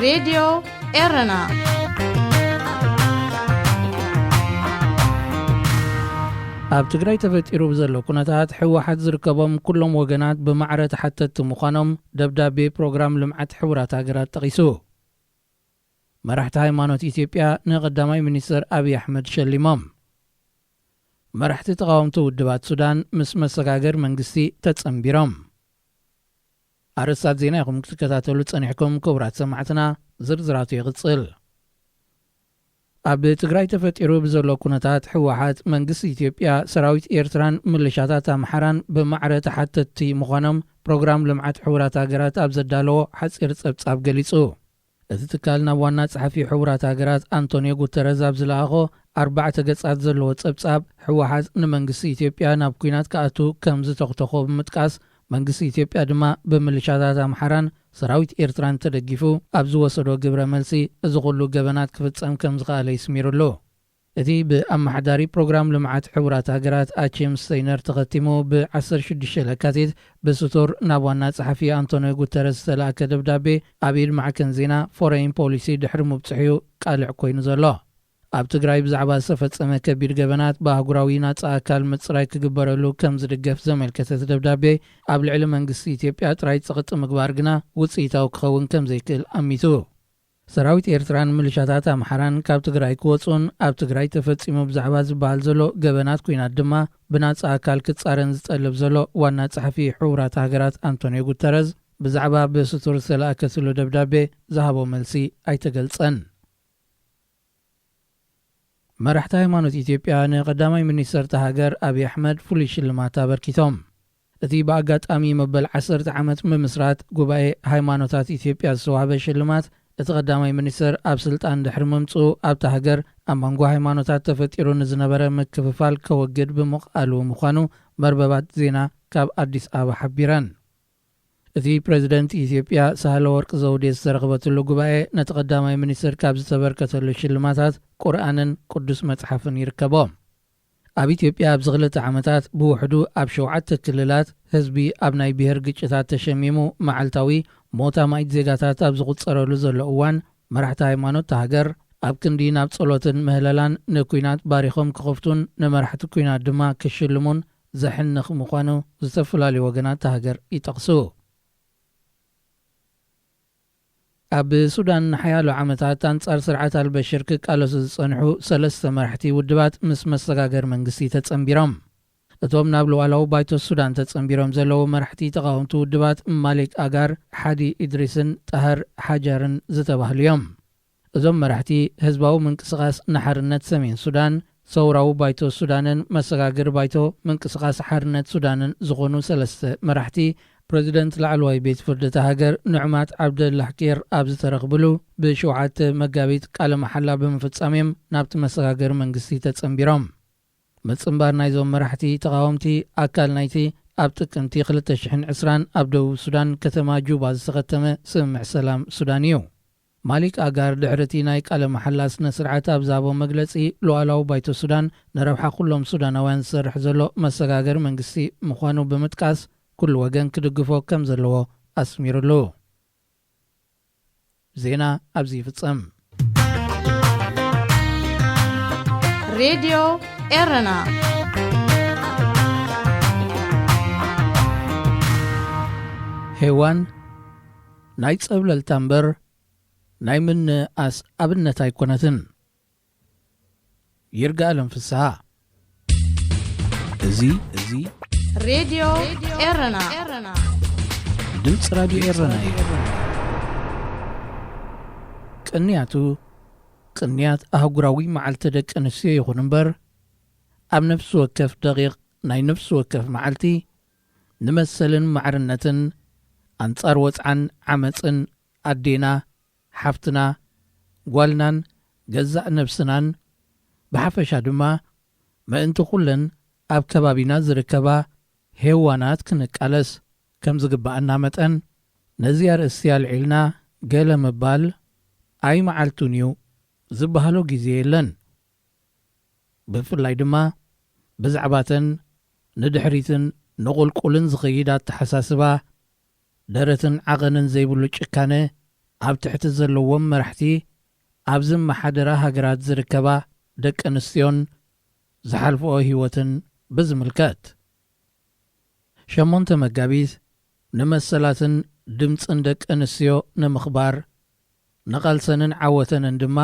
ሬድዮ ኤረና። ኣብ ትግራይ ተፈጢሩ ብዘሎ ኩነታት፣ ህወሓት ዝርከቦም ኩሎም ወገናት ብማዕረ ተሓተትቲ ምዃኖም ደብዳቤ ፕሮግራም ልምዓት ሕቡራት ሃገራት ጠቒሱ። መራሕቲ ሃይማኖት ኢትዮጵያ ንቀዳማይ ሚኒስትር ኣብይ ኣሕመድ ሸሊሞም። መራሕቲ ተቓወምቲ ውድባት ሱዳን ምስ መሰጋገር መንግስቲ ተጸንቢሮም። ኣርእስታት ዜና ኢኹም ክትከታተሉ ጸኒሕኩም፣ ክቡራት ሰማዕትና። ዝርዝራቱ ይቕጽል። ኣብ ትግራይ ተፈጢሩ ብዘሎ ኩነታት፣ ህወሓት፣ መንግስቲ ኢትዮጵያ፣ ሰራዊት ኤርትራን ምልሻታት ኣምሓራን ብማዕረ ተሓተትቲ ምዃኖም ፕሮግራም ልምዓት ሕቡራት ሃገራት ኣብ ዘዳለዎ ሓጺር ጸብጻብ ገሊጹ። እቲ ትካል ናብ ዋና ጸሓፊ ሕቡራት ሃገራት ኣንቶኒዮ ጉተረዝ ኣብ ዝለኣኾ ኣርባዕተ ገጻት ዘለዎ ጸብጻብ፣ ህወሓት ንመንግስቲ ኢትዮጵያ ናብ ኲናት ክኣቱ ከም ዝተኽተኾ ብምጥቃስ፣ መንግስቲ ኢትዮጵያ ድማ ብምልሻታት ኣምሓራን ሰራዊት ኤርትራን ተደጊፉ ኣብ ዝወሰዶ ግብረ መልሲ፣ እዚ ኩሉ ገበናት ክፍጸም ከም ዝኸኣለ ይስሚሩሉ። እቲ ብኣመሓዳሪ ፕሮግራም ልምዓት ሕቡራት ሃገራት ኣቺም ስተይነር ተኸቲሙ፣ ብ ዓሰርተ ሽዱሽተ ለካቲት ብስቱር ናብ ዋና ጸሓፊ ኣንቶኒዮ ጉተረስ ዝተላእከ ደብዳቤ፣ ኣብ ኢድ ማዕከን ዜና ፎረይን ፖሊሲ ድሕሪ ምብጽሑ'ዩ ቃልዕ ኮይኑ ዘሎ። ኣብ ትግራይ ብዛዕባ ዝተፈጸመ ከቢድ ገበናት ብኣህጉራዊ ናጻ ኣካል ምጽራይ ክግበረሉ ከም ዝድገፍ ዘመልከተ እቲ ደብዳቤ፣ ኣብ ልዕሊ መንግስቲ ኢትዮጵያ ጥራይ ጸቕጢ ምግባር ግና ውጽኢታዊ ክኸውን ከም ዘይክእል ኣሚቱ። ሰራዊት ኤርትራን ምልሻታት ኣምሓራን ካብ ትግራይ ክወጹን ኣብ ትግራይ ተፈጺሙ ብዛዕባ ዝበሃል ዘሎ ገበናት ኲናት ድማ ብናጻ ኣካል ክጻረን ዝጠልብ ዘሎ ዋና ጸሓፊ ሕቡራት ሃገራት ኣንቶኒዮ ጉተረዝ፣ ብዛዕባ ብስቱር ዝተላእከትሉ ደብዳቤ ዝሃቦ መልሲ ኣይተገልጸን። መራሕቲ ሃይማኖት ኢትዮጵያ ንቀዳማይ ሚኒስተር እታ ሃገር ኣብይ ኣሕመድ ፍሉይ ሽልማት ኣበርኪቶም። እቲ ብኣጋጣሚ መበል ዓሰርተ ዓመት ምምስራት ጉባኤ ሃይማኖታት ኢትዮጵያ ዝተዋህበ ሽልማት፣ እቲ ቀዳማይ ሚኒስተር ኣብ ስልጣን ድሕሪ ምምጽኡ ኣብታ ሃገር ኣብ መንጎ ሃይማኖታት ተፈጢሩ ንዝነበረ ምክፍፋል ከወግድ ብምኽኣሉ ምዃኑ መርበባት ዜና ካብ ኣዲስ ኣበባ ሓቢረን። እቲ ፕረዚደንት ኢትዮጵያ ሳህለወርቅ ዘውዴ ዝተረኽበትሉ ጉባኤ፣ ነቲ ቀዳማይ ሚኒስትር ካብ ዝተበርከተሉ ሽልማታት ቁርኣንን ቅዱስ መጽሓፍን ይርከቦ። ኣብ ኢትዮጵያ ኣብዚ ክልተ ዓመታት ብውሕዱ ኣብ ሸውዓተ ክልላት ህዝቢ ኣብ ናይ ብሄር ግጭታት ተሸሚሙ፣ መዓልታዊ ሞት ኣማኢት ዜጋታት ኣብ ዝቑጸረሉ ዘሎ እዋን፣ መራሕቲ ሃይማኖት እታ ሃገር ኣብ ክንዲ ናብ ጸሎትን ምህለላን ንኲናት ባሪኾም ክኸፍቱን ንመራሕቲ ኲናት ድማ ክሽልሙን ዘሕንኽ ምዃኑ ዝተፈላለዩ ወገናት እታ ሃገር ይጠቕሱ። ኣብ ሱዳን ንሓያሎ ዓመታት ኣንጻር ስርዓት ኣልበሽር ክቃለሱ ዝጸንሑ ሰለስተ መራሕቲ ውድባት ምስ መሰጋገር መንግስቲ ተጸንቢሮም። እቶም ናብ ሉዓላዊ ባይቶ ሱዳን ተጸንቢሮም ዘለዉ መራሕቲ ተቓወምቲ ውድባት ማሊክ ኣጋር፣ ሓዲ ኢድሪስን ጣህር ሓጃርን ዝተባህሉ እዮም። እዞም መራሕቲ ህዝባዊ ምንቅስቓስ ንሓርነት ሰሜን ሱዳን፣ ሰውራዊ ባይቶ ሱዳንን መሰጋግር ባይቶ ምንቅስቓስ ሓርነት ሱዳንን ዝኾኑ ሰለስተ መራሕቲ፣ ፕረዚደንት ላዕለዋይ ቤት ፍርዲ እታ ሃገር ኑዕማት ዓብደላሕቂር ኣብ ዝተረኽብሉ፣ ብሸውዓተ መጋቢት ቃለ መሓላ ብምፍጻም እዮም ናብቲ መሰጋገሪ መንግስቲ ተጸንቢሮም። ምጽንባር ናይዞም መራሕቲ ተቓወምቲ ኣካል ናይቲ ኣብ ጥቅምቲ ክልተ ሽሕን ዕስራን ኣብ ደቡብ ሱዳን ከተማ ጁባ ዝተኸተመ ስምምዕ ሰላም ሱዳን እዩ። ማሊክ ኣጋር ድሕሪ እቲ ናይ ቃለ መሓላ ስነ ስርዓት ኣብ ዝሃቦ መግለጺ፣ ሉዓላዊ ባይቶ ሱዳን ንረብሓ ኩሎም ሱዳናውያን ዝሰርሕ ዘሎ መሰጋገሪ መንግስቲ ምዃኑ ብምጥቃስ፣ ኩሉ ወገን ክድግፎ ከም ዘለዎ ኣስሚሩሉ። ዜና ኣብዚ ይፍጸም። ሬድዮ ኤረና። ሄዋን ናይ ጸብለልታ እምበር ናይ ምንኣስ ኣብነት ኣይኮነትን። ይርጋኣለም ፍስሃ። እዚ፣ እዚ ሬድዮ ኤረና። ድምፂ ራድዮ ኤረና እዩ። ቅንያቱ፣ ቅንያት ኣህጉራዊ መዓልቲ ደቂ ኣንስትዮ ይኹን እምበር፣ ኣብ ነፍሲ ወከፍ ደቂቕ ናይ ነፍሲ ወከፍ መዓልቲ፣ ንመሰልን ማዕርነትን፣ ኣንጻር ወጽዓን ዓመጽን፣ ኣዴና፣ ሓፍትና፣ ጓልናን፣ ገዛእ ነብስናን፣ ብሓፈሻ ድማ ምእንቲ ኩለን ኣብ ከባቢና ዝርከባ ሄዋናት ክንቃለስ ከም ዝግብኣና መጠን፣ ነዚ ኣርእስቲ ኣልዒልና ገለ ምባል ኣይመዓልቱን እዩ ዝበሃሎ ግዜ የለን። ብፍላይ ድማ ብዛዕባተን ንድሕሪትን ንቑልቁልን ዝኸይድ ኣተሓሳስባ፣ ደረትን ዓቐንን ዘይብሉ ጭካነ፣ ኣብ ትሕቲ ዘለዎም መራሕቲ ኣብ ዝመሓደራ ሃገራት ዝርከባ ደቂ ኣንስትዮን ዝሓልፍኦ ህይወትን ብዝምልከት። ሸሞንተ መጋቢት ንመሰላትን ድምጽን ደቂ ኣንስትዮ ንምኽባር፣ ንቓልሰንን ዓወተንን ድማ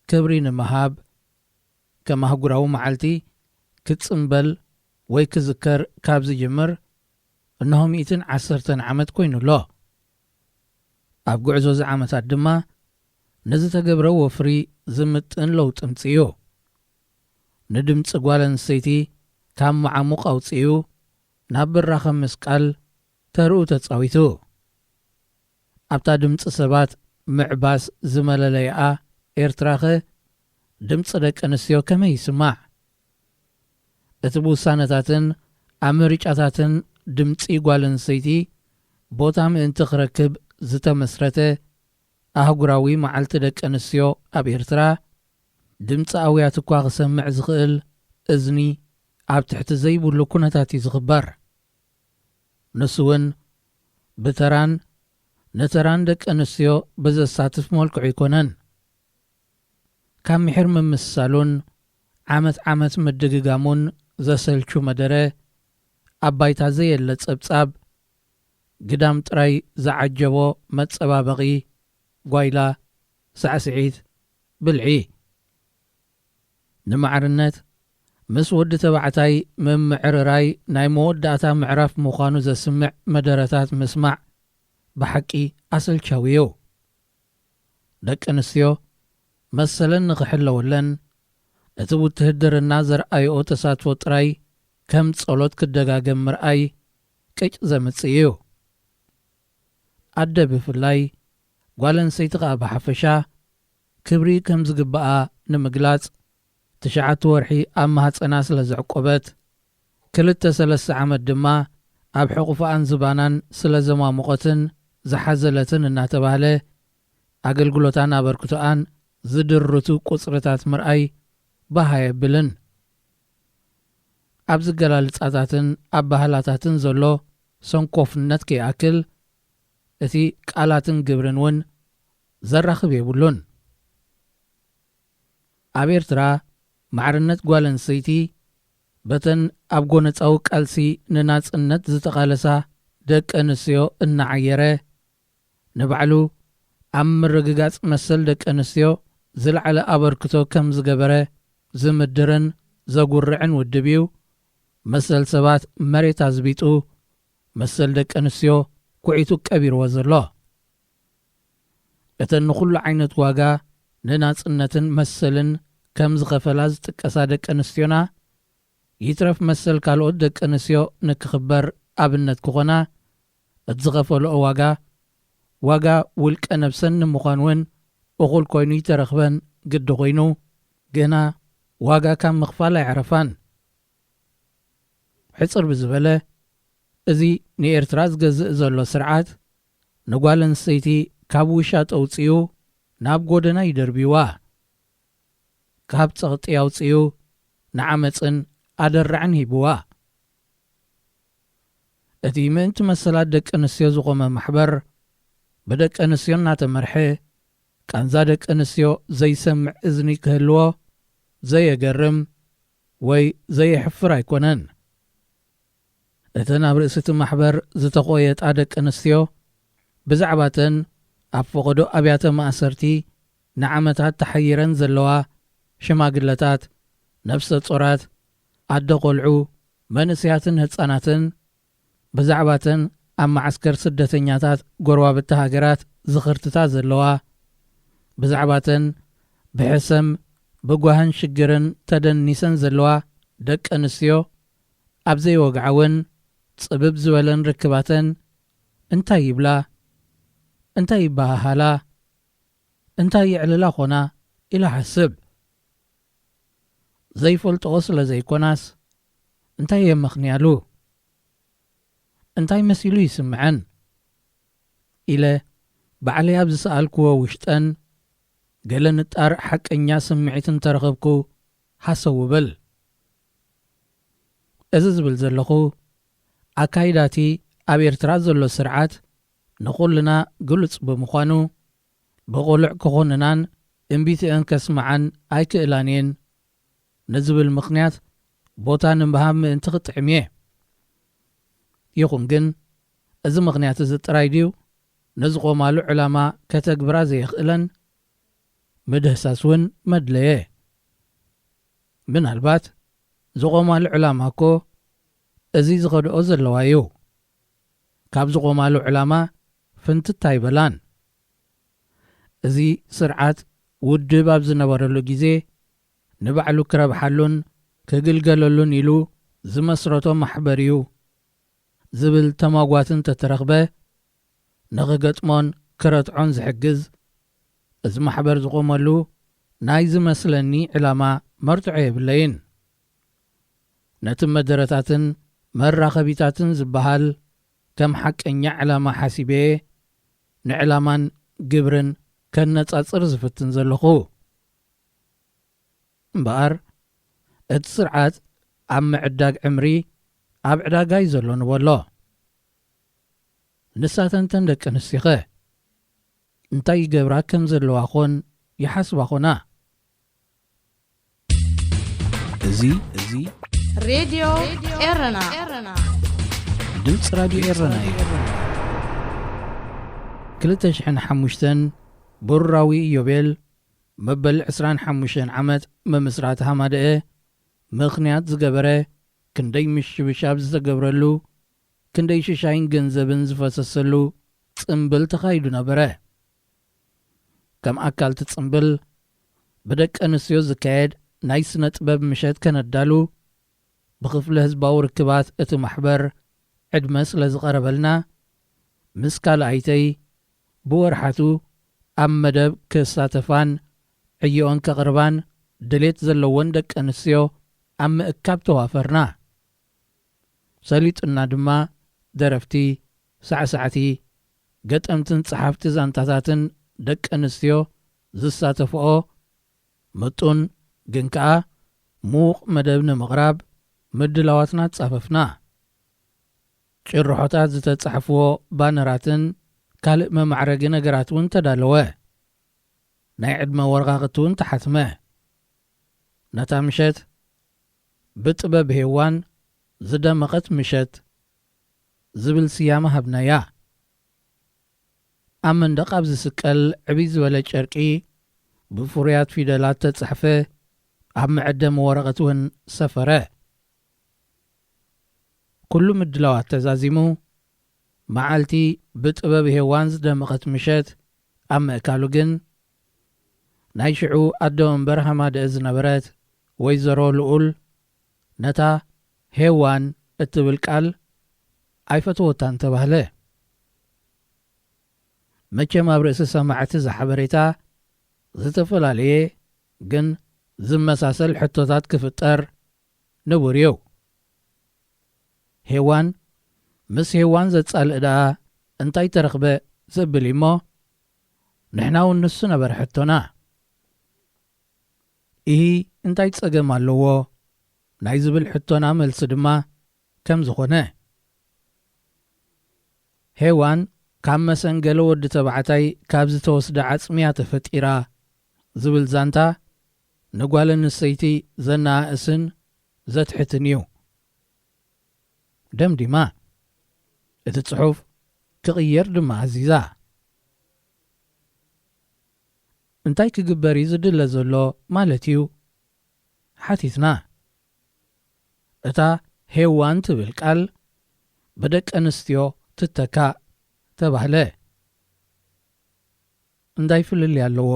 ክብሪ ንምሃብ፣ ከም ኣህጉራዊ መዓልቲ ክጽምበል ወይ ክዝከር ካብ ዝጅምር እነሆ ሚእትን ዓሰርተን ዓመት ኮይኑ ኣሎ። ኣብ ጉዕዞ እዚ ዓመታት ድማ ንዝተገብረ ወፍሪ ዝምጥን ለውጢ ኣምጺኡ። ንድምጺ ጓል ኣንስተይቲ ካብ መዓሙቕ ኣውጺኡ ናብ ብራኸ ምስቃል ተርኡ ተጻዊቱ። ኣብታ ድምጺ ሰባት ምዕባስ ዝመለለይኣ ኤርትራኸ ድምጺ ደቂ ኣንስትዮ ከመይ ይስማዕ? እቲ ብውሳነታትን ኣብ ምርጫታትን ድምጺ ጓል ኣንስተይቲ ቦታ ምእንቲ ክረክብ ዝተመስረተ ኣህጉራዊ መዓልቲ ደቂ ኣንስትዮ ኣብ ኤርትራ፣ ድምጺ ኣውያት እኳ ክሰምዕ ዝኽእል እዝኒ ኣብ ትሕቲ ዘይብሉ ኩነታት እዩ ዝኽበር። ንሱ እውን ብተራን ንተራን ደቂ ኣንስትዮ ብዘሳትፍ መልክዑ ኣይኮነን። ካብ ምሒር ምምስሳሉን ዓመት ዓመት ምድግጋሙን ዘሰልቹ መደረ፣ ኣብ ባይታ ዘየለ ጸብጻብ፣ ግዳም ጥራይ ዝዓጀቦ መጸባበቒ፣ ጓይላ፣ ሳዕስዒት፣ ብልዒ። ንማዕርነት ምስ ወዲ ተባዕታይ ምምዕርራይ ናይ መወዳእታ ምዕራፍ ምዃኑ ዘስምዕ መደረታት ምስማዕ ብሓቂ ኣሰልቻዊ እዩ። ደቂ ኣንስትዮ መሰለን ንኽሕለወለን፣ እቲ ውትህድርና ዘርኣይኦ ተሳትፎ ጥራይ ከም ጸሎት ክደጋገም ምርኣይ ቅጭ ዘምጽእ እዩ። ኣደ ብፍላይ፣ ጓል ኣንስተይቲ ኸኣ ብሓፈሻ፣ ክብሪ ከም ዝግብኣ ንምግላጽ፣ ትሽዓተ ወርሒ ኣብ ማህጸና ስለ ዘዕቆበት፣ ክልተ ሰለስተ ዓመት ድማ ኣብ ሕቑፍኣን ዝባናን ስለ ዘማሞቐትን ዝሓዘለትን እናተባህለ፣ ኣገልግሎታን ኣበርክቶኣን ዝድርቱ ቁጽርታት ምርኣይ ባህ ኣየብልን። ኣብ ዝገላልጻታትን ኣባህላታትን ዘሎ ሰንኮፍነት ከይኣክል፣ እቲ ቃላትን ግብርን እውን ዘራኽብ የብሉን። ኣብ ኤርትራ፣ ማዕርነት ጓል ኣንስተይቲ በተን ኣብ ጎነጻዊ ቃልሲ ንናጽነት ዝተቓለሳ ደቂ ኣንስትዮ እናዓየረ፣ ንባዕሉ ኣብ ምርግጋጽ መሰል ደቂ ኣንስትዮ ዝለዓለ ኣበርክቶ ከም ዝገበረ ዝምድርን ዘጉርዕን ውድብ እዩ፣ መሰል ሰባት መሬት ኣዝቢጡ፣ መሰል ደቂ ኣንስትዮ ኩዒቱ ቀቢርዎ ዘሎ። እተን ንኹሉ ዓይነት ዋጋ ንናጽነትን መሰልን ከም ዝኸፈላ ዝጥቀሳ ደቂ ኣንስትዮና፣ ይትረፍ መሰል ካልኦት ደቂ ኣንስትዮ ንክኽበር ኣብነት ክኾና፣ እቲ ዝኸፈልኦ ዋጋ፣ ዋጋ ውልቀ ነብሰን ንምዃን እውን እኹል ኮይኑ ይተረኽበን ግዲ ኮይኑ፣ ግና ዋጋ ካብ ምኽፋል ኣይዕረፋን። ሕጽር ብዝበለ፣ እዚ ንኤርትራ ዝገዝእ ዘሎ ስርዓት፣ ንጓል ኣንስተይቲ ካብ ውሻጠ ኣውጺኡ ናብ ጎደና ይደርብይዋ። ካብ ጸቕጢ ኣውጺኡ ንዓመጽን ኣደራዕን ሂብዋ። እቲ ምእንቲ መሰላት ደቂ ኣንስትዮ ዝቖመ ማሕበር፣ ብደቂ ኣንስትዮ እናተመርሐ፣ ቃንዛ ደቂ ኣንስትዮ ዘይሰምዕ እዝኒ ክህልዎ ዘየገርም ወይ ዘየሕፍር ኣይኮነን። እተን ኣብ ርእሲ እቲ ማሕበር ዝተቖየጣ ደቂ ኣንስትዮ፣ ብዛዕባተን ኣብ ፈቐዶ ኣብያተ ማእሰርቲ ንዓመታት ተሓይረን ዘለዋ ሽማግለታት፣ ነፍሰ ጾራት፣ ኣደ ቖልዑ፣ መንእሰያትን ህጻናትን፣ ብዛዕባተን ኣብ መዓስከር ስደተኛታት ጎረባብቲ ሃገራት ዝኽርትታ ዘለዋ፣ ብዛዕባተን ብሕሰም፣ ብጓህን ሽግርን ተደኒሰን ዘለዋ ደቂ ኣንስትዮ፣ ኣብ ዘይወግዓውን ጽብብ ዝበለን ርክባተን እንታይ ይብላ? እንታይ ይበሃሃላ? እንታይ የዕልላ ኾና? ኢለ እሓስብ። ዘይፈልጥኦ ስለ ዘይኮናስ፣ እንታይ የመኽንያሉ? እንታይ መሲሉ ይስምዐን? ኢለ ባዕለይ ኣብ ዝሰኣልክዎ ውሽጠን፣ ገለ ንጣር ሓቀኛ ስምዒት እንተረኸብኩ ሃሰው እብል። እዚ ዝብል ዘለኹ፣ ኣካይዳቲ ኣብ ኤርትራ ዘሎ ስርዓት ንኹልና ግሉጽ ብምዃኑ፣ ብቑሉዕ ክኹንናን እምቢትአን ከስምዓን ኣይክእላን እየን ንዝብል ምኽንያት ቦታ ንምሃብ ምእንቲ ክጥዕም እየ። ይኹን ግን፣ እዚ ምኽንያት እዚ ጥራይ ድዩ ንዝቖማሉ ዕላማ ከተግብራ ዘየኽእለን? ምድህሳስ እውን መድለየ። ምናልባት ዝቖማሉ ዕላማ እኮ እዚ ዝኸድኦ ዘለዋ እዩ። ካብ ዝቖማሉ ዕላማ ፍንትት ኣይበላን። እዚ ስርዓት ውድብ ኣብ ዝነበረሉ ግዜ ንባዕሉ ክረብሓሉን ክግልገለሉን ኢሉ ዝመስረቶ ማሕበር እዩ ዝብል ተማጓቲ እንተተረኽበ፣ ንኽገጥሞን ክረትዖን ዝሕግዝ፣ እዚ ማሕበር ዝቖመሉ ናይ ዝመስለኒ ዕላማ መርትዖ የብለይን። ነቲ መደረታትን መራኸቢታትን ዝበሃል ከም ሓቀኛ ዕላማ ሓሲበ እየ ንዕላማን ግብርን ከነጻጽር ዝፍትን ዘለኹ። እምበኣር፣ እቲ ስርዓት ኣብ ምዕዳግ ዕምሪ ኣብ ዕዳጋ እዩ ዘሎ ንበሎ። ንሳተን እተን ደቂ ኣንስትዮኸ እንታይ ይገብራ ከም ዘለዋ ኾን ይሓስባ ኾና? እዚ፣ እዚ ሬድዮ ኤረና። ድምፂ ራድዮ ኤረና እዩ። ክልተ ሽሕን ሓሙሽተን ብሩራዊ ኢዮቤል መበል ዕስራን ሓሙሽተን ዓመት ምምስራት ሃማደአ ምኽንያት ዝገበረ ክንደይ ምሽብሻብ ዝተገብረሉ፣ ክንደይ ሽሻይን ገንዘብን ዝፈሰሰሉ ጽምብል ተኻይዱ ነበረ። ከም ኣካል እቲ ጽምብል፣ ብደቂ ኣንስትዮ ዝካየድ ናይ ስነ ጥበብ ምሸት ከነዳሉ፣ ብክፍሊ ህዝባዊ ርክባት እቲ ማሕበር ዕድመ ስለ ዝቐረበልና፣ ምስ ካልኣይተይ ብወርሓቱ ኣብ መደብ ክሳተፋን ዕዮኦን ከቕርባን ድሌት ዘለወን ደቂ ኣንስትዮ ኣብ ምእካብ ተዋፈርና። ሰሊጡና ድማ ደረፍቲ፣ ሳዕሳዕቲ፣ ገጠምትን ጸሓፍቲ ዛንታታትን ደቂ ኣንስትዮ ዝሳተፍኦ ምጡን ግን ከኣ ምዉቕ መደብ ንምቕራብ ምድላዋትና ኣጻፈፍና። ጭርሖታት ዝተጻሕፍዎ ባነራትን ካልእ መማዕረጊ ነገራት እውን ተዳለወ። ናይ ዕድመ ወረቓቕቲ እውን ተሓትመ። ነታ ምሸት ብጥበብ ሄዋን ዝደመቐት ምሸት ዝብል ስያመ ሃብናያ። ኣብ መንደቕ ኣብ ዝስቀል ዕብይ ዝበለ ጨርቂ ብፍሩያት ፊደላት ተጻሕፈ ኣብ መዐደሚ ወረቐት እውን ሰፈረ። ኩሉ ምድላዋት ተዛዚሙ፣ መዓልቲ ብጥበብ ሄዋን ዝደመቐት ምሸት ኣብ ምእካሉ ግን፣ ናይ ሽዑ ኣደ ወንበር ሃማደአ ዝነበረት ወይዘሮ ልኡል፣ ነታ ሄዋን እትብል ቃል ኣይፈተወታን ተባህለ። መቸም ኣብ ርእሲ ሰማዕቲ እዚ ሓበሬታ ዝተፈላለየ ግን ዝመሳሰል ሕቶታት ክፍጠር ንቡር እዩ። ሄዋን ምስ ሄዋን ዘጻልእ ደኣ እንታይ ተረኽበ ዘብል እዩ'ሞ፣ ንሕና እውን ንሱ ነበረ ሕቶና። ኢሂ እንታይ ጸገም ኣለዎ ናይ ዝብል ሕቶና መልሲ ድማ ከም ዝኾነ፣ ሄዋን ካብ መሰንገሊ ወዲ ተባዕታይ ካብ ዝተወስደ ዓጽሚ እያ ተፈጢራ ዝብል ዛንታ ንጓል ኣንስተይቲ ዘነኣእስን ዘትሕትን እዩ። ደምዲማ፣ እቲ ጽሑፍ ክቕየር ድማ ኣዚዛ። እንታይ ክግበር እዩ ዝድለ ዘሎ ማለት እዩ? ሓቲትና። እታ ሄዋን ትብል ቃል ብደቂ ኣንስትዮ ትተካእ ተባህለ። እንታይ ፍልልይ ኣለዎ?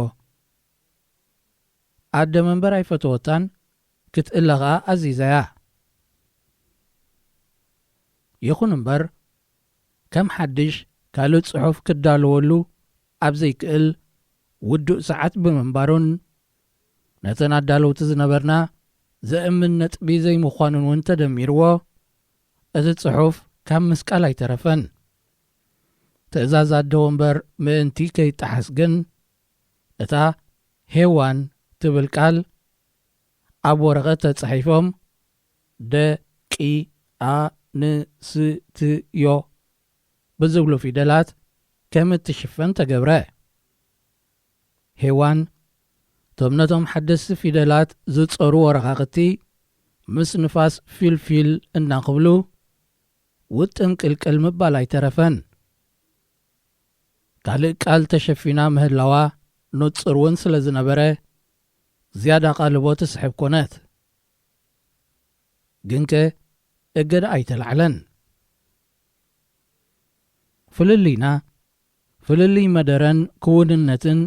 ኣደ መንበር ኣይፈተወታን ክትእለ ኸኣ ኣዚዛያ። ይኹን እምበር፣ ከም ሓድሽ ካልእ ጽሑፍ ክዳለወሉ ኣብ ዘይክእል ውዱእ ሰዓት ብምንባሩን፣ ነተን ኣዳለውቲ ዝነበርና ዘእምን ነጥቢ ዘይምዃኑን እውን ተደሚርዎ፣ እቲ ጽሑፍ ካብ ምስቃል ኣይተረፈን። ትእዛዝ ኣደ ወንበር ምእንቲ ከይጠሓስ ግን፣ እታ ሄዋን ትብል ቃል ኣብ ወረቐት ተጻሒፎም፣ ደ-ቂ-ኣን-ስ-ት-ዮ ብዝብሉ ፊደላት ከም እትሽፈን ተገብረ። ሄዋን፣ እቶም ነቶም ሓደስቲ ፊደላት ዝጸሩ ወረቓቕቲ ምስ ንፋስ ፊልፊል እናኽብሉ ውጥም ቅልቅል ምባል ኣይተረፈን። ካልእ ቃል ተሸፊና ምህላዋ ንጹር እውን ስለ ዝነበረ፣ ዝያዳ ቃልቦ ትስሕብ ኮነት። ግንከ እገዳ ኣይተላዕለን። ፍልልይና፣ ፍልልይ መደረን ክውንነትን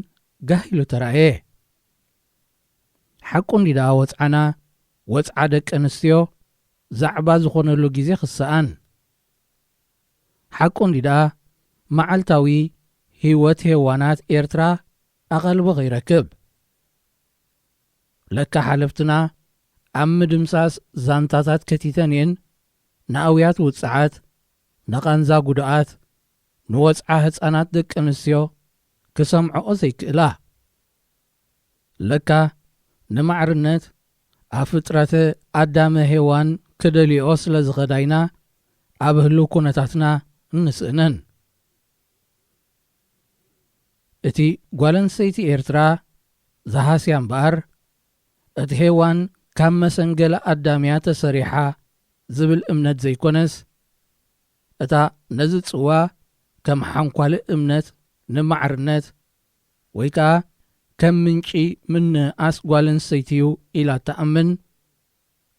ጋህ ኢሉ ተራእየ። ሓቁ እንዲ ደኣ ወጽዓና፣ ወጽዓ ደቂ ኣንስትዮ ዛዕባ ዝኾነሉ ግዜ ክሰኣን። ሓቁ እንዲ ደኣ መዓልታዊ ህይወት ሄዋናት ኤርትራ ኣቓልቦ ከይረክብ። ለካ ሓለፍትና ኣብ ምድምሳስ ዛንታታት ከቲተን እየን ንኣውያት ውጽዓት፣ ንቓንዛ ጉዱኣት፣ ንወጽዓ ህጻናት ደቂ ኣንስትዮ ክሰምዕኦ ዘይክእላ። ለካ ንማዕርነት ኣብ ፍጥረተ ኣዳመ ሄዋን ክደልዮ ስለ ዝኸዳ ኢና ኣብ ህሉው ኩነታትና እንስእነን። እቲ ጓል ኣንስተይቲ ኤርትራ ዝሃስያ እምበኣር፣ እቲ ሄዋን ካብ መሰንገለ ኣዳምያ ተሰሪሓ ዝብል እምነት ዘይኮነስ፣ እታ ነዚ ጽዋ ከም ሓንኳሊ እምነት ንማዕርነት ወይ ከኣ ከም ምንጪ ምንእኣስ ጓል ኣንስተይቲ'ዩ ኢላ እትኣምን፣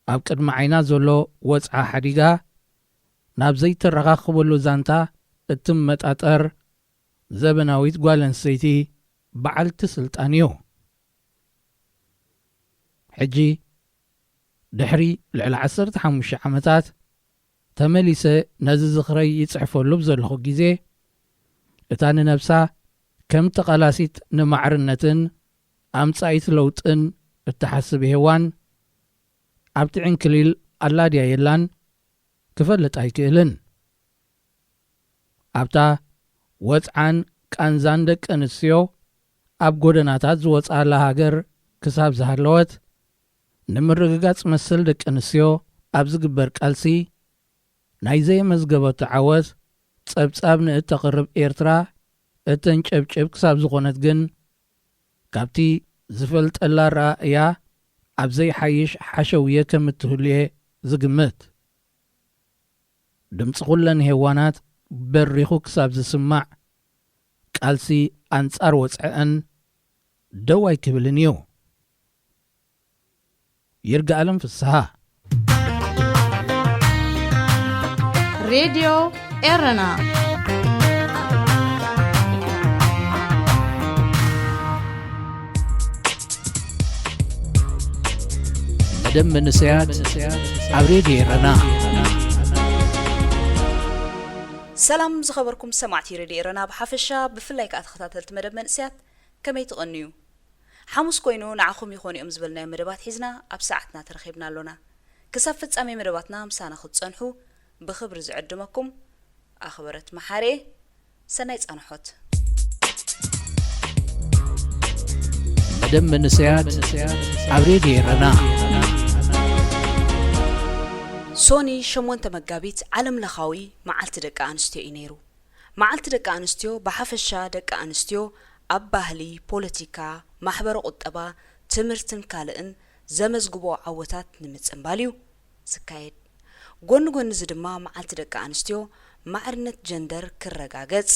ኣብ ቅድሚ ዓይና ዘሎ ወጽዓ ሓዲጋ ናብ ዘይተረኻኽበሉ ዛንታ እትመጣጠር ዘበናዊት ጓል ኣንስተይቲ በዓልቲ ስልጣን እዩ። ሕጂ ድሕሪ ልዕሊ ዓሰርተ ሓሙሽተ ዓመታት ተመሊሰ ነዚ ዝኽረይ ይጽሕፈሉ ብዘለኹ ግዜ፣ እታ ንነብሳ ከም ተቓላሲት ንማዕርነትን ኣምጻኢት ለውጥን እትሓስብ ሄዋን፣ ኣብቲ ዕንክሊል ኣላ ድያ የላን ክፈልጥ ኣይክእልን። ኣብታ ወጽዓን ቃንዛን ደቂ ኣንስትዮ ኣብ ጎደናታት ዝወጽኣላ ሃገር ክሳብ ዝሃለወት፣ ንምርግጋጽ መሰል ደቂ ኣንስትዮ ኣብ ዝግበር ቃልሲ ናይ ዘየመዝገበቶ ዓወት ጸብጻብ ንእተቕርብ ኤርትራ እተንጨብጭብ ክሳብ ዝኾነት ግን፣ ካብቲ ዝፈልጠላ ኣረኣእያ ኣብ ዘይሓይሽ ሓሸውየ ከም እትህሉ'የ ዝግምት። ድምጺ ኩለን ሄዋናት በሪኹ ክሳብ ዝስማዕ፣ ቃልሲ ኣንጻር ወጽዐአን ደው ኣይክብልን እዩ። ይርጋኣለም ፍስሃ። ሬድዮ ኤረና። መደብ መንእሰያት ኣብ ሬድዮ ኤረና። ሰላም ዝኸበርኩም ሰማዕቲ ሬድዮ ኤረና ብሓፈሻ፣ ብፍላይ ከኣ ተኸታተልቲ መደብ መንእሰያት፣ ከመይ ትቐንዩ? ሓሙስ ኮይኑ ንዓኹም ይኾኑ እዮም ዝበልናዮም መደባት ሒዝና ኣብ ሰዓትና ተረኺብና ኣሎና። ክሳብ ፍጻሜ መደባትና ምሳና ክትጸንሑ ብኽብሪ ዝዕድመኩም ኣኽበረት መሓርየ። ሰናይ ጻንሖት። መደብ መንእሰያት ኣብ ሬድዮ ኤረና። ሶኒ ሸሞንተ መጋቢት ዓለም ለኻዊ መዓልቲ ደቂ ኣንስትዮ እዩ ነይሩ። መዓልቲ ደቂ ኣንስትዮ ብሓፈሻ ደቂ ኣንስትዮ ኣብ ባህሊ፣ ፖለቲካ፣ ማሕበረ ቁጠባ፣ ትምህርትን ካልእን ዘመዝግቦ ዓወታት ንምጽንባል እዩ ዝካየድ። ጎኒ ጎኒ እዚ ድማ መዓልቲ ደቂ ኣንስትዮ ማዕርነት ጀንደር ክረጋገጽ፣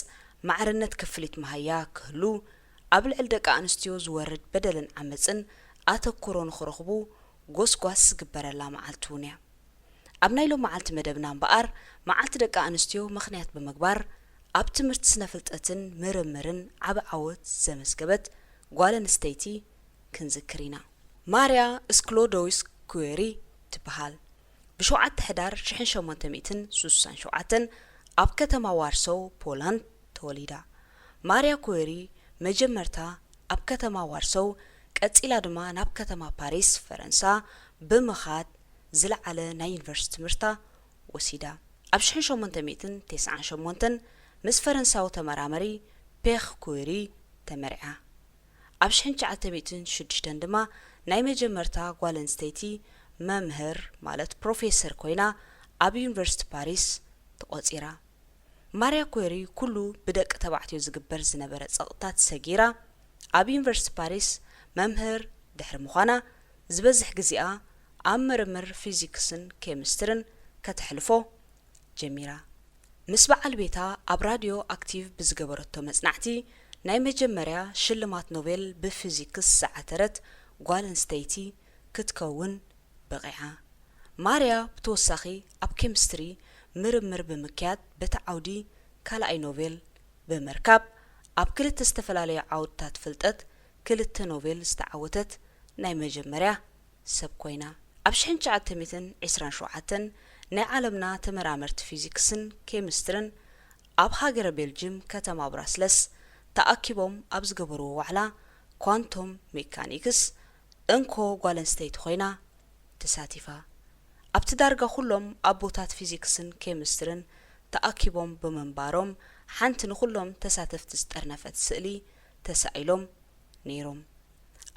ማዕርነት ክፍሊት መሃያ ክህሉ፣ ኣብ ልዕሊ ደቂ ኣንስትዮ ዝወርድ በደልን ዓመጽን ኣተኩሮ ንኽረኽቡ ጎስጓስ ዝግበረላ መዓልቲ እውን እያ። ኣብ ናይ ሎም መዓልቲ መደብና እምበኣር፣ መዓልቲ ደቂ ኣንስትዮ ምኽንያት ብምግባር፣ ኣብ ትምህርቲ ስነ ፍልጠትን ምርምርን ዓቢ ዓወት ዘመዝገበት ጓል ኣንስተይቲ ክንዝክር ኢና። ማርያ ስክሎዶይስ ኩዌሪ ትበሃል። ብሸውዓተ ሕዳር ሽሕን ሸሞንተ ሚእትን ስሳን ሸውዓተን ኣብ ከተማ ዋርሶው ፖላንድ ተወሊዳ። ማርያ ኩዌሪ መጀመርታ ኣብ ከተማ ዋርሶው፣ ቀጺላ ድማ ናብ ከተማ ፓሪስ ፈረንሳ ብምኻድ ዝለዓለ ናይ ዩኒቨርሲቲ ትምህርታ ወሲዳ። ኣብ ሽሕን ሸሞንተ ሚእትን ተስዓን ሸሞንተን ምስ ፈረንሳዊ ተመራመሪ ፔኽ ኩሪ ተመርዓ። ኣብ ሽሕን ትሽዓተ ሚእትን ሽዱሽተን ድማ ናይ መጀመርታ ጓል ኣንስተይቲ መምህር ማለት ፕሮፌሰር ኮይና ኣብ ዩኒቨርሲቲ ፓሪስ ተቖጺራ። ማርያ ኩሪ ኩሉ ብደቂ ተባዕትዮ ዝግበር ዝነበረ ጸቕጥታት ሰጊራ ኣብ ዩኒቨርሲቲ ፓሪስ መምህር ድሕሪ ምዃና፣ ዝበዝሕ ግዜኣ ኣብ ምርምር ፊዚክስን ኬሚስትርን ከተሕልፎ ጀሚራ። ምስ በዓል ቤታ ኣብ ራድዮ ኣክቲቭ ብዝገበረቶ መጽናዕቲ፣ ናይ መጀመርያ ሽልማት ኖቤል ብፊዚክስ ዝዓተረት ጓል ኣንስተይቲ ክትከውን በቒዓ። ማርያ ብተወሳኺ ኣብ ኬሚስትሪ ምርምር ብምክያድ፣ በቲ ዓውዲ ካልኣይ ኖቤል ብምርካብ፣ ኣብ ክልተ ዝተፈላለዩ ዓውድታት ፍልጠት ክልተ ኖቤል ዝተዓወተት ናይ መጀመርያ ሰብ ኮይና። ኣብ ሽሕን ትሽዓተ ሚእትን ዕስራን ሸውዓተን ናይ ዓለምና ተመራመርቲ ፊዚክስን ኬሚስትርን ኣብ ሃገረ ቤልጅም ከተማ ብራስለስ ተኣኪቦም ኣብ ዝገበርዎ ዋዕላ ኳንቶም ሜካኒክስ እንኮ ጓል ኣንስተይቲ ኮይና ተሳቲፋ። ኣብቲ ዳርጋ ኩሎም ኣቦታት ፊዚክስን ኬሚስትርን ተኣኪቦም ብምንባሮም፣ ሓንቲ ንኹሎም ተሳተፍቲ ዝጠርነፈት ስእሊ ተሳኢሎም ነይሮም።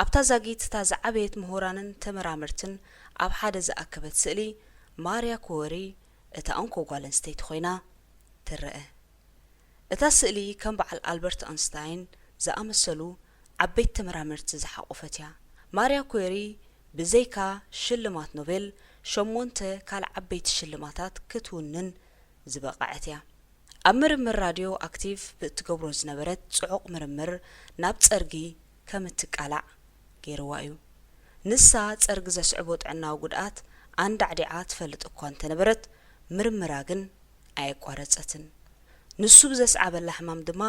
ኣብታ ዛጊት እታ ዝዓበየት ምሁራንን ተመራመርትን ኣብ ሓደ ዝኣከበት ስእሊ፣ ማርያ ኩወሪ እታ እንኮ ጓል ኣንስተይቲ ኮይና ትረአ። እታ ስእሊ ከም በዓል ኣልበርት ኣንስታይን ዝኣመሰሉ ዓበይቲ ተመራመርቲ ዝሓቖፈት እያ። ማርያ ኩዌሪ ብዘይካ ሽልማት ኖቤል፣ ሸሞንተ ካልእ ዓበይቲ ሽልማታት ክትውንን ዝበቐዐት እያ። ኣብ ምርምር ራድዮ ኣክቲቭ ብእትገብሮ ዝነበረት ጽዑቕ ምርምር ናብ ጸርጊ ከም እትቃላዕ ገይርዋ እዩ። ንሳ ጸርጊ ዘስዕቦ ጥዕናዊ ጉድኣት ኣንዳዕዲዓ ትፈልጥ እኳ እንተነበረት፣ ምርምራ ግን ኣየቋረጸትን። ንሱ ብዘስዓበላ ሕማም ድማ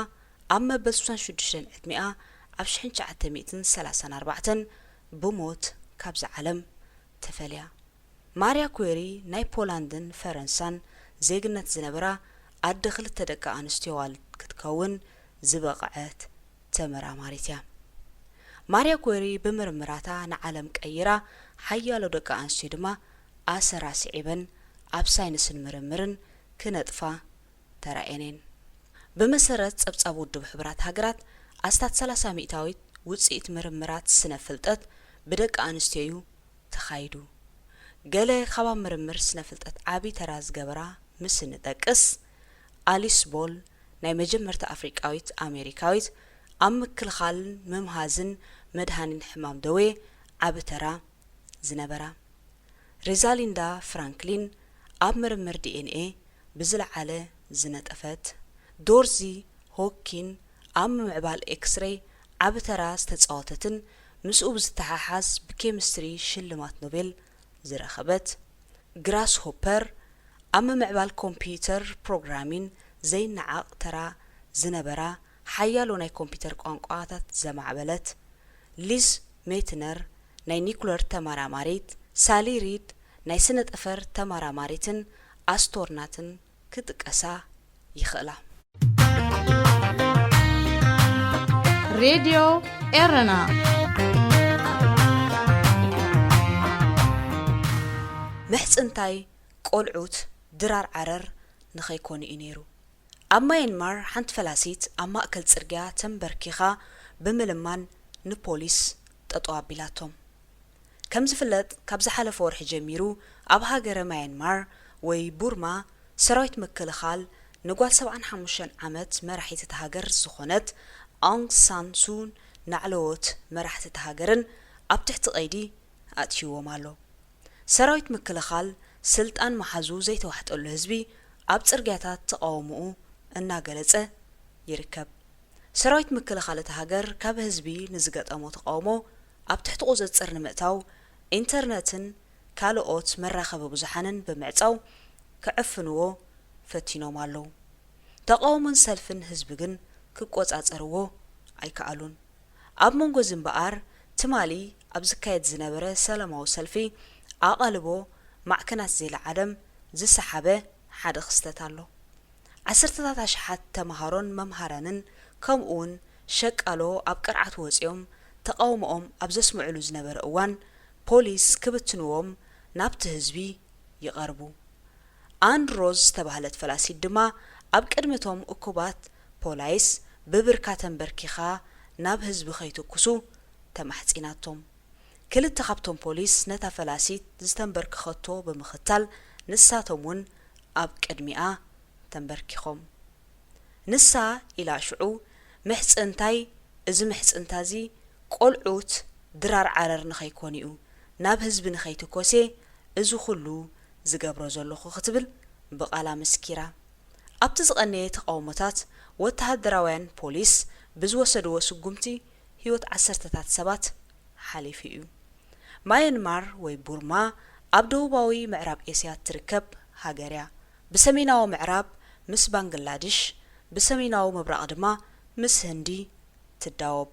ኣብ መበል ሱሳን ሽዱሽተን ዕድሚኣ ኣብ ሽሕን ትሽዓተ ሚእትን ሰላሳን ኣርባዕተን ብሞት ካብዛ ዓለም ተፈልያ። ማርያ ኩዌሪ ናይ ፖላንድን ፈረንሳን ዜግነት ዝነበራ ኣደ ክልተ ደቂ ኣንስትዮ ዋልድ ክትከውን ዝበቐዐት ተመራማሪት እያ። ማርያ ኩዌሪ ብምርምራታ ንዓለም ቀይራ፣ ሓያሎ ደቂ ኣንስትዮ ድማ ኣሰራ ስዒበን ኣብ ሳይንስን ምርምርን ክነጥፋ ተራእየን እየን። ብመሰረት ጸብጻብ ውድብ ሕቡራት ሃገራት፣ ኣስታት ሰላሳ ሚእታዊት ውጽኢት ምርምራት ስነ ፍልጠት ብደቂ ኣንስትዮ እዩ ተኻይዱ። ገለ ካብ ኣብ ምርምር ስነ ፍልጠት ዓቢ ተራ ዝገበራ ምስ እንጠቅስ፣ ኣሊስ ቦል፣ ናይ መጀመርታ ኣፍሪቃዊት ኣሜሪካዊት ኣብ ምክልኻልን ምምሃዝን መድሃኒን ሕማም ደዌ ዓቢ ተራ ዝነበራ፣ ሪዛሊንዳ ፍራንክሊን ኣብ ምርምር ዲ ኤን ኤ ብዝለዓለ ዝነጠፈት፣ ዶርዚ ሆኪን ኣብ ምምዕባል ኤክስሬይ ዓቢ ተራ ዝተጻወተትን ምስኡ ብዝተሓሓዝ ብኬሚስትሪ ሽልማት ኖቤል ዝረኸበት፣ ግራስሆፐር ኣብ ምምዕባል ኮምፒዩተር ፕሮግራሚን ዘይነዓቕ ተራ ዝነበራ፣ ሓያሎ ናይ ኮምፒዩተር ቋንቋታት ዘማዕበለት፣ ሊዝ ሜትነር ናይ ኒኩለር ተመራማሪት፣ ሳሊ ሪድ ናይ ስነ ጠፈር ተመራማሪትን ኣስቶርናትን ክጥቀሳ ይኽእላ። ሬድዮ ኤረና ምሕጽንታይ ቆልዑት ድራር ዓረር ንኸይኮኑ እዩ ነይሩ። ኣብ ማየንማር ሓንቲ ፈላሲት ኣብ ማእከል ጽርግያ ተንበርኪኻ ብምልማን ንፖሊስ ጠጠው ኣቢላቶም። ከም ዝፍለጥ፣ ካብ ዝሓለፈ ወርሒ ጀሚሩ ኣብ ሃገረ ማየንማር ወይ ቡርማ ሰራዊት ምክልኻል ንጓል ሰብዓን ሓሙሽተን ዓመት መራሒት እታ ሃገር ዝኾነት ኣውንግ ሳን ሱን ንላዕለዎት መራሕቲ እታ ሃገርን ኣብ ትሕቲ ቀይዲ ኣእትይዎም ኣሎ። ሰራዊት ምክልኻል ስልጣን ምሓዙ ዘይተዋሕጠሉ ህዝቢ ኣብ ጽርግያታት ተቓውሞኡ እናገለጸ ይርከብ። ሰራዊት ምክልኻል እታ ሃገር ካብ ህዝቢ ንዝገጠሞ ተቓውሞ ኣብ ትሕቲ ቁጽጽር ንምእታው ኢንተርነትን ካልኦት መራኸቢ ብዙሓንን ብምዕጻው ክዕፍንዎ ፈቲኖም ኣለዉ። ተቓውሞን ሰልፍን ህዝቢ ግን ክቆጻጸርዎ ኣይከኣሉን። ኣብ መንጎ እዚ እምበኣር፣ ትማሊ ኣብ ዝካየድ ዝነበረ ሰላማዊ ሰልፊ ኣቓልቦ ማዕከናት ዜላ ዓለም ዝሰሓበ ሓደ ክስተት ኣሎ። ዓሰርተታት ኣሽሓት ተመሃሮን መምሃራንን ከምኡውን ሸቃሎ ኣብ ቅርዓት ወጺኦም ተቓውሞኦም ኣብ ዘስምዕሉ ዝነበረ እዋን፣ ፖሊስ ክብትንዎም ናብቲ ህዝቢ ይቐርቡ። ኣን ሮዝ ዝተባህለት ፈላሲት ድማ ኣብ ቅድሚ እቶም እኩባት ፖላይስ ብብርካ ተንበርኪኻ ናብ ህዝቢ ከይትኩሱ ተማሕጺናቶም። ክልተ ካብቶም ፖሊስ ነታ ፈላሲት ዝተንበርክኸቶ ብምኽታል ንሳቶም እውን ኣብ ቅድሚኣ ተንበርኪኾም። ንሳ ኢላ ሽዑ ምሕጽንታይ እዚ ምሕጽንታ እዚ ቆልዑት ድራር ዓረር ንኸይኮን'ዩ፣ ናብ ህዝቢ ንኸይትኮስ'የ እዚ ኩሉ ዝገብሮ ዘለኹ ክትብል ብቓላ መስኪራ። ኣብቲ ዝቐነየ ተቓውሞታት ወተሃደራውያን ፖሊስ ብዝወሰድዎ ስጉምቲ ህይወት ዓሰርተታት ሰባት ሓሊፉ እዩ። ማየንማር ወይ ቡርማ ኣብ ደቡባዊ ምዕራብ ኤስያ እትርከብ ሃገር እያ። ብሰሜናዊ ምዕራብ ምስ ባንግላድሽ፣ ብሰሜናዊ ምብራቕ ድማ ምስ ህንዲ ትዳወብ።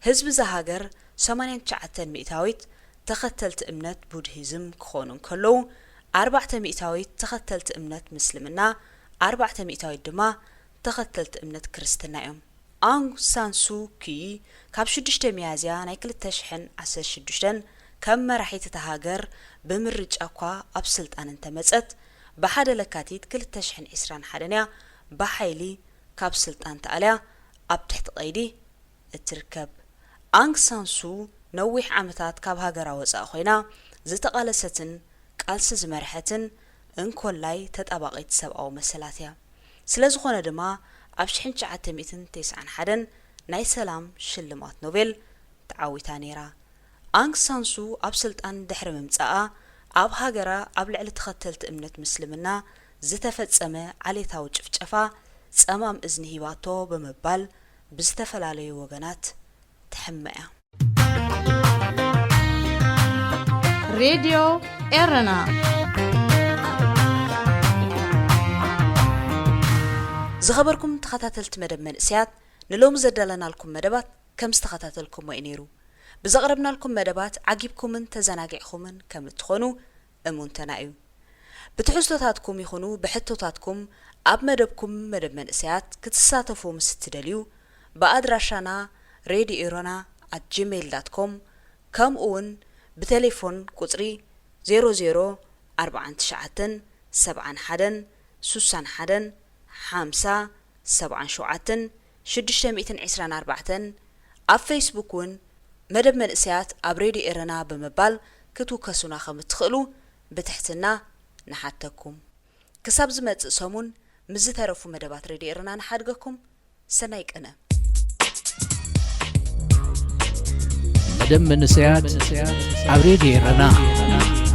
ህዝቢ እዛ ሃገር ሰማንያን ትሽዓተን ሚእታዊት ተኸተልቲ እምነት ቡድሂዝም ክኾኑ እንከለዉ፣ ኣርባዕተ ሚእታዊት ተኸተልቲ እምነት ምስልምና፣ ኣርባዕተ ሚእታዊት ድማ ተኸተልቲ እምነት ክርስትና እዮም። ኣንግ ሳን ሱ ኪ ካብ ሽዱሽተ ሚያዝያ ናይ ክልተ ሽሕን ዓሰርተ ሽዱሽተን ከም መራሒት እታ ሃገር ብምርጫ እኳ ኣብ ስልጣን እንተመጸት፣ ብሓደ ለካቲት ክልተ ሽሕን ዕስራን ሓደን እያ ብሓይሊ ካብ ስልጣን ተኣልያ ኣብ ትሕቲ ቀይዲ እትርከብ። ኣንግ ሳን ሱ ነዊሕ ዓመታት ካብ ሃገራ ወጻኢ ኮይና ዝተቓለሰትን ቃልሲ ዝመርሐትን እንኮላይ ተጣባቒት ሰብኣዊ መሰላት እያ። ስለ ዝኾነ ድማ ኣብ ሽሕን ትሽዓተ ሚእትን ተስዓን ሓደን ናይ ሰላም ሽልማት ኖቤል ተዓዊታ ነይራ። ኣንግ ሳን ሱ ኣብ ስልጣን ድሕሪ ምምጻኣ ኣብ ሃገራ ኣብ ልዕሊ ተኸተልቲ እምነት ምስልምና ዝተፈጸመ ዓሌታዊ ጭፍጨፋ ጸማም እዝኒ ሂባቶ ብምባል ብዝተፈላለዩ ወገናት ትሕመ እያ። ሬድዮ ኤረና ዝኸበርኩም ተኸታተልቲ መደብ መንእሰያት፣ ንሎሚ ዘዳለናልኩም መደባት ከም ዝተኸታተልኩሞ እዩ ነይሩ። ብዘቕረብናልኩም መደባት ዓጊብኩምን ተዘናጊዕኹምን ከም እትኾኑ እሙንተና እዩ። ብትሕዝቶታትኩም ይኹኑ ብሕቶታትኩም ኣብ መደብኩም መደብ መንእሰያት ክትሳተፉ ምስ እትደልዩ፣ ብኣድራሻና ሬድዮ ኤረና ኣት ጂሜይል ዳት ኮም፣ ከምኡ እውን ብቴሌፎን ቁጽሪ ዜሮ ዜሮ ኣርባዓን ትሽዓተን ሰብዓን ሓደን ሱሳን ሓደን ሓምሳ ሰብዓን ሸውዓተን ሽዱሽተ ሚእትን ዕስራን ኣርባዕተን፣ ኣብ ፌስቡክ እውን መደብ መንእሰያት ኣብ ሬድዮ ኤረና ብምባል ክትውከሱና ከም እትኽእሉ ብትሕትና ንሓተኩም። ክሳብ ዝመጽእ ሰሙን ምስ ዝተረፉ መደባት ሬድዮ ኤረና ንሓድገኩም። ሰናይ ቅነ። መደብ መንእሰያት ኣብ ሬድዮ ኤረና።